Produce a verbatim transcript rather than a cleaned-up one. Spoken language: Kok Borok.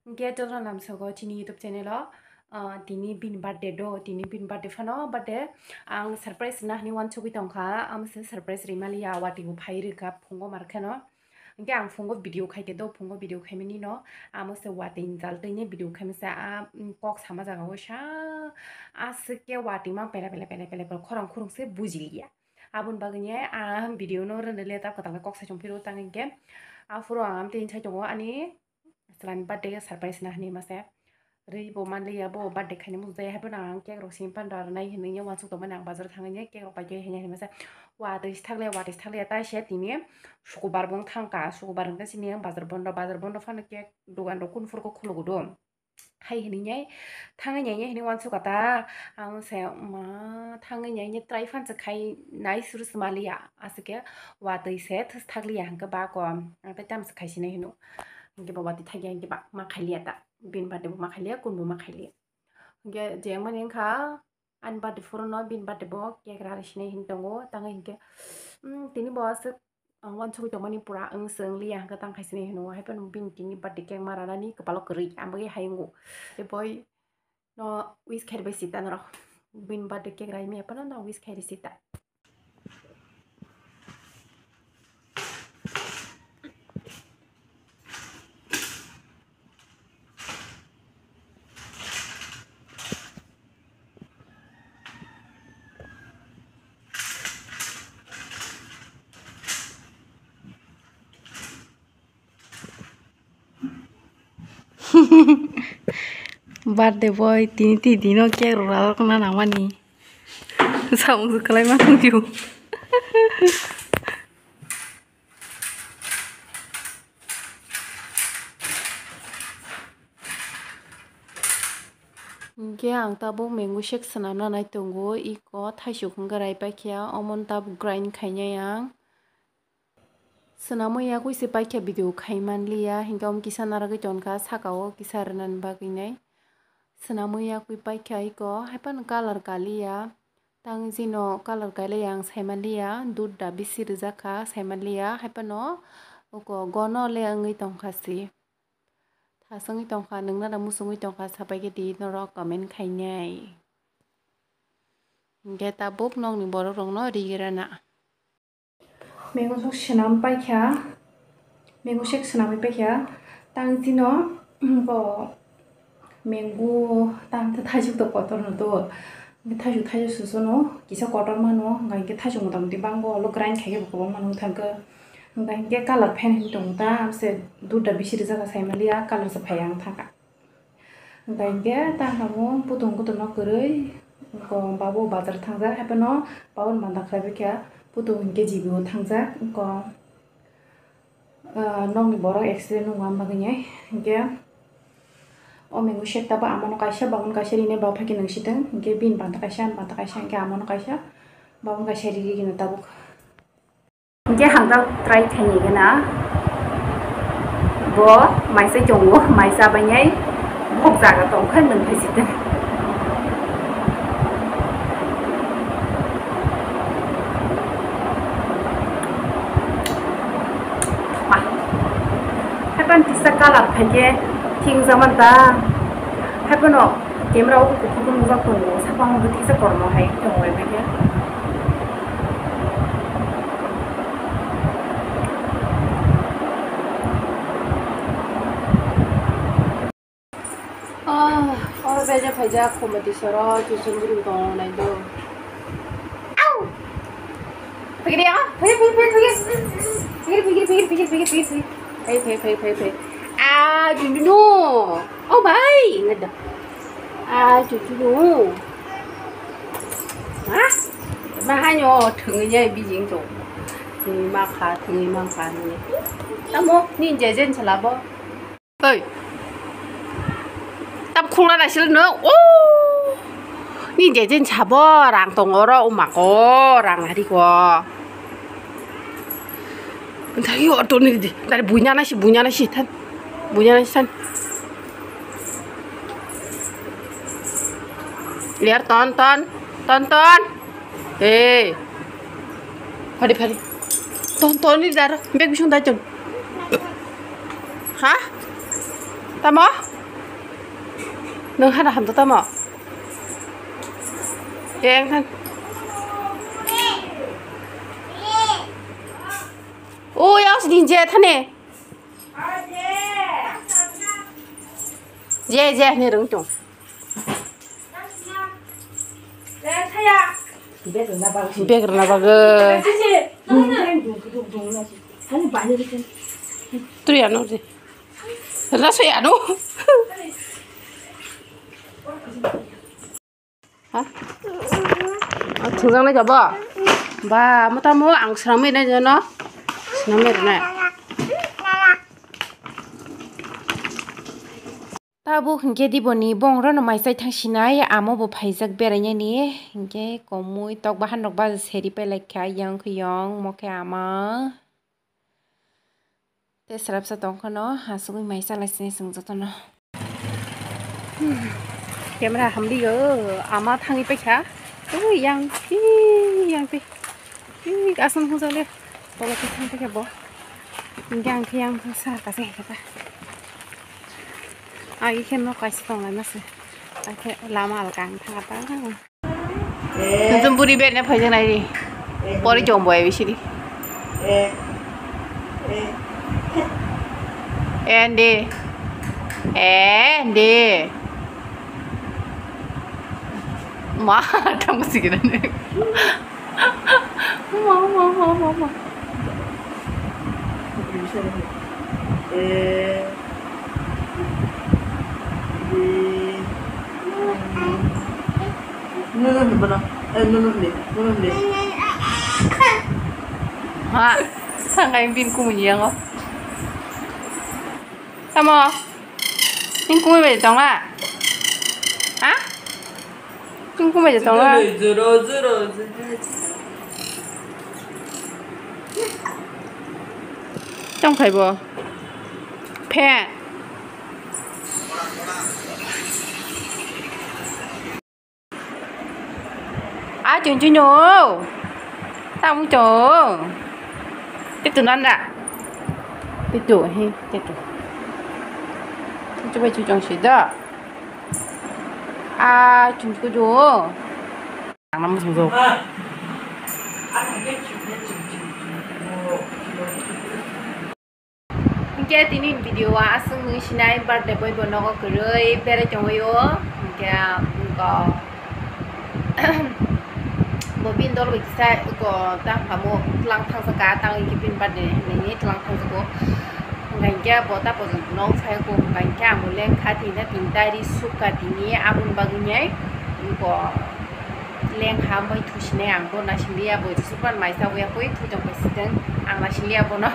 Hwnkhe jotono lamsogo chini YouTube channel o, ah, tini bini birthday do, tini bini birthday phano birthday ang surprise rwna hinwi uansugwi tongkha, amo se surprise rwimaliya, watwi bo phai rwkha phungo mar kheno. Hwnkhe ang phungo video khaikhe do, phungo video khaimani no amo se watwi ni jal twi ni video khaimasa, ah, mm, kok sama jaga o sa aswk khe watwi ma pele pele pele pele khorang khurung se bujiliya. Aboni bagwi ni ang video no rwna le ta kwtal kok sai chong phiro tang hinkhe aphuru ang tini sai tongo ani chwlani birthday surprise na hinwi masa rwi bo manliya, bo birthday khaina muchung jaya, haiphano ang cake rok simi panda rwnai hinwi uansuk tongmani, ang bazar thangwi cake rok paikhe hinwi hinwi masa watwi thakliya, watwi thakliya, tai se tini sukubar bo wng thangkha, sukubar hwnkhe chini bazar bondo, bazar bondo phano cake dogan rok kunu phuru khe khulugwi do. Hai hinwi thangwi nai hinwi uansukha ta, ang se ma thangwi nai try phan se khai nai suru se maliya, aswk khe watwi se thus thakliya hwnkhe ba ko ang tei tamo se khai sinai hino. Hwnkhe ba watwi thakya hwnkhe ba ma khailiya ta, bini birthday bo ma khailiya, kunbo ma khailiya. Hwnkhe je mani wngkha ani birthday phuru no bini birthday bo cake rari sinai hinwi tongo, tangwi hinkhe, mm, tini bo aswk ang uansugwi tongmani pura wng se wngliya hwnkhe tang khai sinai hino, haiphano bini tini birthday cake ma ranani kwpalo kwrwi, ang bagwi hai wngo. Tei boi no wish khairwi sita norok, bini birthday cake raimani phano no wish khairwi sita. Birthday boy tini tini dino cake rok rwna nangmani samung se kwlai ma tongphio. Hwnkhe ang tabuk mango shake swnamna nai tongo, iko thaisuk hwnkhe rai paikha, omono tabuk grind khainai ang. Swnamwi yakwi se paikha video khai manliya, hinkhe omo kisa narwgwi tongkha, saka o kisa rwnani bagwi nai. Swnamwi yakwi paikha iko, haiphano colour kaliya, tang jino colour kailai ang saimanliya, dudda bisi rwjakha saimanliya, haiphano oko gono le wngwi tongkha si. Thas wngwi tongkha, nwngnano muchungwi tongkha, sapai khe di norok comment khainai. Hwnkhe tabuk nokni borok rokno rigi rana. Mango shake swnam paikha, mango shake swnamwi paikha, tang chino bo mango tang thaisuk to kotor no to, thaisuk thaisuk susu no kisa kotor mano, hwnkha hwnkhe thaisuk mota moti bango ulo grind khaikhe bo kwbangma nung thangkhe, hwnkha hwnkhe colour phan hinwi tongo ta, amse dudda bisi rijak sai manliya, colour se phai ang thangkha. Hwnkha hwnkhe tang tamo putung kutung no kwrwi, wngkha babo bazar thangjak, haiphano baboni banda khlaibaikha putung hwnkhe G B o thangjak, wngkha, ah, nokni borok accident wngma bagwi hwnkhe o mango shake tabo amano kaisa, babono kaisa rinai, ba phaikhe nungsitwng, hwnkhe bini banda kaisa, ani banda kaisa, hwnkhe amano kaisa, babono kaisa riri gina tabuk. Hingke hangkhe try khaini gana bo maisai tongo, mai chabainai bok jaga tongkha nwng khaisitwng. Thoma. Haiphano kisa colour khaikhe thik wngjakmanta. Haiphano camera o kuphur nukjak tongo, sakao hwnkhe kisa kormo hai tongo, hwnkhe. Ah, oro beja phaijak, Khumbatisoro, Chuchunburi tongo, naido. Au! Phai khe de, ah, phai, phai, phai, phai. Phai, phai, phai. Phai, phai, phai, phai. Ah, Chuchunu. Oh, bhai, nada. Ah, Chuchunu. Ha? Ma hanyo, thwngwi jai bijing to. Thwngwi ma kha, thwngwi ma kha, nini. Tamo, ni jejen chala bo. Oi. Tam khulna naisile no. O. Ni jejen sabo rang tongo ro, umako rang hari ko. Dari yo to ni di. Dari bunya nasi, bunya nasi than. Bunya nasi than. Liar ton ton. Ton ton. Hey. Phari phari. Ton ton ni daro. Bag bising dai ton. Ha? Tamo? Nwng hana hamto tamo? Teng than. O, yaos din je thane. Je, je, ne rung tung. Bag rwna bagwi. Twi ano je. Rwna soi ano. Ha? Ah, thwngjaknai kha bo? Ba, mwtamo ang swnamwi nai jono. Swnamwi rwnai. Tabuk hinkhe diboni bongorokno mai chai thang sinai, amo bo phaijak berainani, hinkhe komui tok bahan rok ba seri pai lai kha, yang khe yang, mo khe ama. Tei swrapsa tong kheno, asugwi mai chalai sini chwng jotono. Hmm. Camera hamliyo, ama thangwi paikha. Ui, yang, ui, yang tei. Ui, aswng hwnjale. Tolo khe thang paikha bo. Hinkhe ang khe yang sa kaisa hinkhe ta. Agi khe nok kaisa tong lai mase. Akhe lama alka ang thang ta. Nung buri bed na phai nai di. Pori jom boy bisiri. Ende. Ende. Ma, tamo sigina ne. Ma, ma, ma, ma, ma. Eh. Nunu ni bono. Eh, nunu ni. Nunu ni. Ha, sangai bin kumuni yango. Tamo. Ning kumui bai tongla. Ha? Ning kumui bai tongla. Zero, zero, zero. Tong phai bo. Phe. A chun chun no. Tamo to. Te tu nanda. Te tu he, te tu. Te tu bai chu chong si da. A chun ku do. Ang nam sung so. Hinkhe tini video o aswk nung sinai birthday boy bo nogo kwrwi berai tongwi o. Hinkhe bo bini dol bai kisa eko tang kamo tlang thangsa ka tang hinkhe bini birthday hinwi tlang thangsa ko. Hinkhe bo ta pojong nok sai ko hinkhe amo lengkha tinta tinta ri sukha tini aboni bagwi nai ko lengkha bai thusinai ang bo naising liya bo jisupan mai sa ya koi thwi tong pai siteng ang naising liya bono.